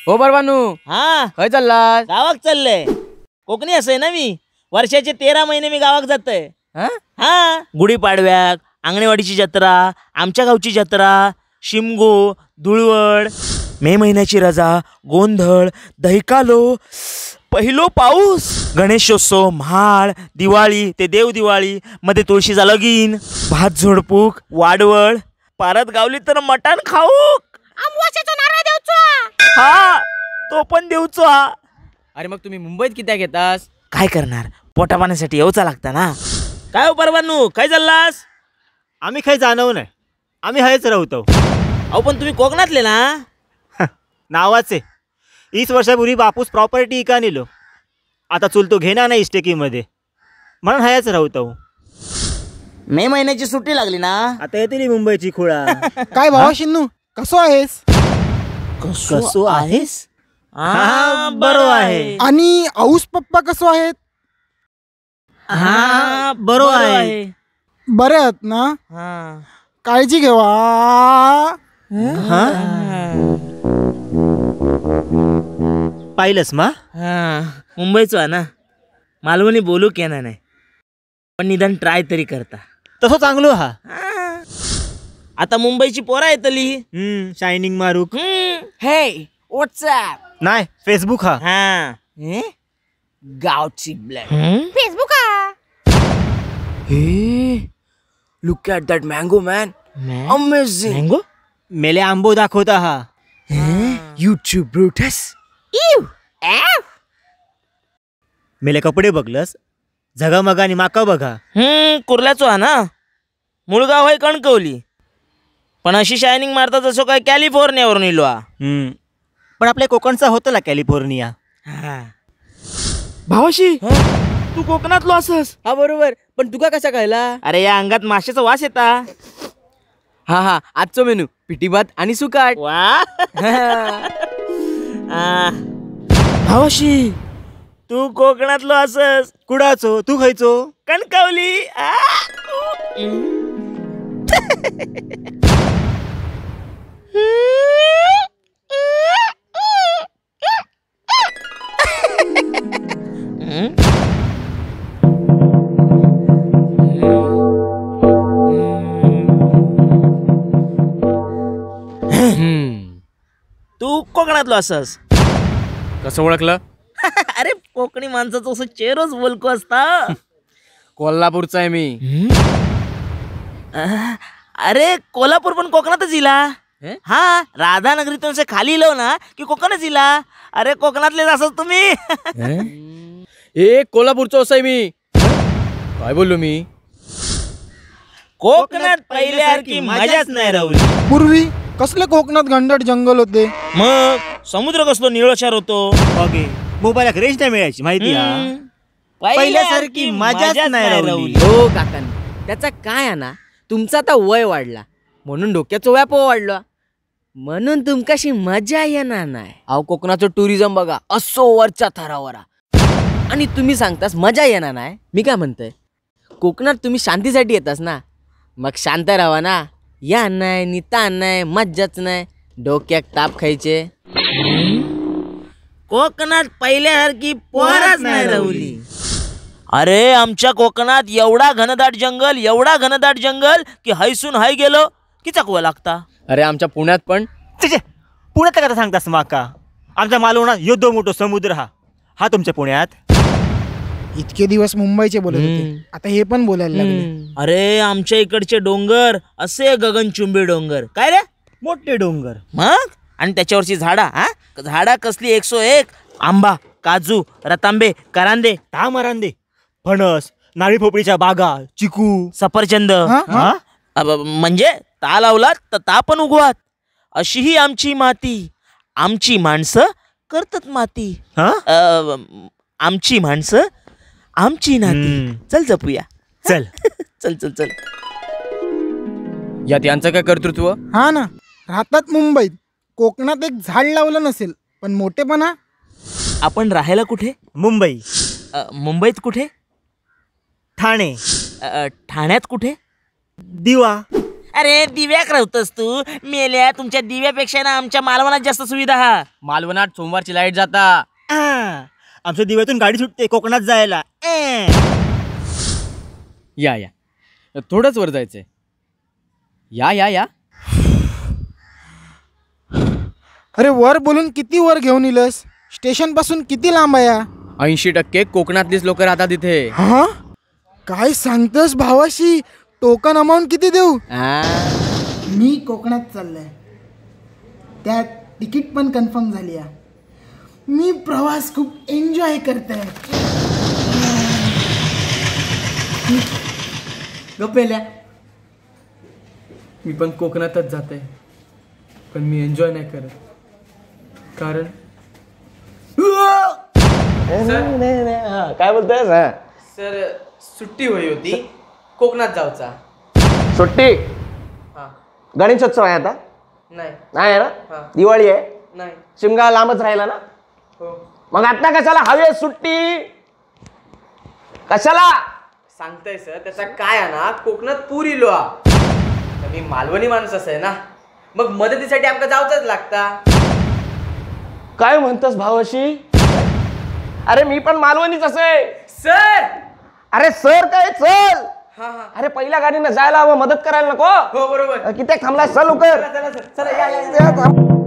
हो परवानू. हा खंय चालला? गावाक चाललंय. कोकणी असं ना मी, वर्षाचे 13 महिने मी गावाक जातय. हा, गुढीपाडव्याक, आंगणेवाडीची जत्रा, आमच्या गावची जत्रा, शिमगो, धुळवड, मे महिन्याची रजा, गोंधळ, दहीकालो, पहिलो पाऊस, गणेशोत्सव, म्हाळ, दिवाळी ते देवदिवाळी, मध्ये तुळशीचा लगीन, भात झोडपूक, वाडवळ, परत गावली तर मटण खाऊक, हा तो पण देऊचो. हा अरे मग तुम्ही मुंबईत कित्याक येतास? काय करणार, पोटा पाण्यासाठी येऊचा लागता ना. काय हो परवानू, काय चाललास? आम्ही काही जाणव नाही, आम्ही हयच राहतो. अहो पण तुम्ही कोकणातले ना? नावाचे. 20 वर्षापूर्वी बापूस प्रॉपर्टी इका नेलो, आता चुलतो घेणार नाही इस्टेकीमध्ये, म्हणून हयच राहतो. मे महिन्याची सुट्टी लागली ना, आता येते मुंबईची खुळा. काय भावा शिन्नू, कसो आहेस? कसो आहेस? हा बरो आहे. आणि आऊस पप्पा कसो आहेत? हा बरो आहे. बरे आहेत ना? हा काळजी घेवा. पाहिलंस मा? हा मुंबईचो आहे ना, मालवणी बोलू केना नाही, पण निदान ट्राय तरी करता. तसं चांगलो. हा आता मुंबईची पोरा येतली, शायनिंग मारूक. हे व्हॉट्सअप नाही, फेसबुक. हा हा गावची ब्लॅक फेसबुक. हा हे look at that mango man, amazing. Mango मेले आंबो दाखवता. हा यूट्यूब ब्रूटस. मेले कपडे बघलस, झगामगा आणि माका बघा. कुर्ल्याचो हा ना, मूळ गाव आहे कणकवली, पण अशी शायनिंग मारता जसं काय कॅलिफोर्नियावरून इलो. हा पण आपल्या कोकणचा होता ना कॅलिफोर्निया. भावाशी तू कोकणातलो असस? हा बरोबर, पण तुका कसा कळला? अरे या अंगात माशाचा वास येता. हा हा आजचो मेनू पिठी भात आणि सुकाट. वा भावाशी तू कोकणातलो असस? कुडाचो? तू खायचो? कणकवली. तू कोकणातलो असस? कसं ओळखलं? अरे कोकणी माणसाचं असं चेहरोच बोलको असता. कोल्हापूरचा आहे मी. अरे कोल्हापूर पण कोकणातच इला. हा राधानगरीतून असे खाली इलो ना की कोकणच इला. अरे कोकणातलेच असत तुम्ही. ए कोल्हापूरचा असं आहे मी. काय बोललो मी? कोकणात पहिल्यासारखी मजाच नाही राहुली. पूर्वी कसले कोकणात घनदाट जंगल होते, मग समुद्र कसलो निळोशार होतो. मोबाईलाक रेंज नाही मिळायची माहिती. पहिल्यासारखी मजाच नाही राहुली. हो काकांनी त्याचा काय आहे ना, तुमचा आता वय वाढला म्हणून डोक्याचो व्याप वाढला, म्हणून तुमकाशी मजा येणार नाही. अहो कोकणाचं टुरिझम बघा असो वरच्या थरावर, आणि तुम्ही सांगतास मजा येणार नाही. मी काय म्हणतोय, कोकणात तुम्ही शांतीसाठी येतास ना, मग शांत राहा ना. या नाही निता नाही मज्जाच नाही, डोक्यात ताप खायचे. कोकणात पहिल्यासारखी पोरच नाही राहुली. अरे आमच्या कोकणात एवढा घनदाट जंगल, एवढा घनदाट जंगल की हैसून हाय गेलो की चकवा लागता. अरे आमच्या पुण्यात पण. पुण्यात का सांगतास माका? आमच्या मालवणात योद्ध मोठो समुद्र हा. हा तुमच्या पुण्यात? इतके दिवस मुंबईचे बोलत होते, आता हे पण बोलायला लागले. अरे आमच्या इकडचे डोंगर असे गगनचुंबी डोंगर. काय रे मोठे डोंगर मग, आणि त्याच्यावरची झाडा. हा झाडा कसली 101, आंबा, काजू, रतांबे, करांदे, तामरांदे, फणस, नारळी पोपळीच्या बागा, चिकू, सफरचंद. म्हणजे ता लावलात तर ता पण उगवात. अशी ही आमची माती. आमची माणसं करतात माती. आमची माणसं आमची नाती. चल जपूया. चल चल चल चल. यात यांचं काय कर्तृत्व? हा ना, राहतात मुंबईत, कोकणात एक झाड लावलं नसेल, पण मोठेपणा. आपण राहायला कुठे? मुंबई. मुंबईत कुठे? ठाणे. ठाण्यात कुठे? दिवा. अरे दिव्याक राहतस तू मेल्या. तुमच्या दिव्यापेक्षा ना आमच्या मालवणात जास्त सुविधा हा. मालवणात सोमवारची लाईट जाता. आमच्या दिव्यातून गाडी सुटते कोकणात जायला. या या थोडंच वर जायचंय. या या या. अरे वर बोलून किती वर घेऊन इलस? स्टेशन पासून किती लांब आहे? 80% कोकणातलीच लोक राहतात इथे. हा काय सांगतोस भावाशी? टोकन अमाऊंट किती देऊ? मी कोकणात चाललंय, त्यात तिकीट पण कन्फर्म झाली आहे. मी प्रवास खूप एन्जॉय करते. गप्पेल्या मी पण कोकणातच जाते, पण मी एन्जॉय नाही करत. कारण काय बोलतोय सर? सुट्टी होई होती कोकणात जाऊचा. सुट्टी? गणेशोत्सव आहे आता? नाही. नाही आहे ना? दिवाळी आहे? नाही. शिमगा लांबच राहिला ना? हो. मग आता कशाला हवी आहे सुट्टी? कशाला सांगताय सर? त्याचा काय आहे ना, कोकणात पूर इलो. मी मालवणी माणूस असे ना, मग मदतीसाठी आमका जाऊचाच लागता. काय म्हणतोस भावाशी? अरे मी पण मालवणीच असे सर. अरे सर काय, चल. अरे पहिल्या गाडीनं जायला हवं, मदत करायला नको. हो बरोबर. किती थांबला? चल लवकर. चला सर, चला. या, या, या.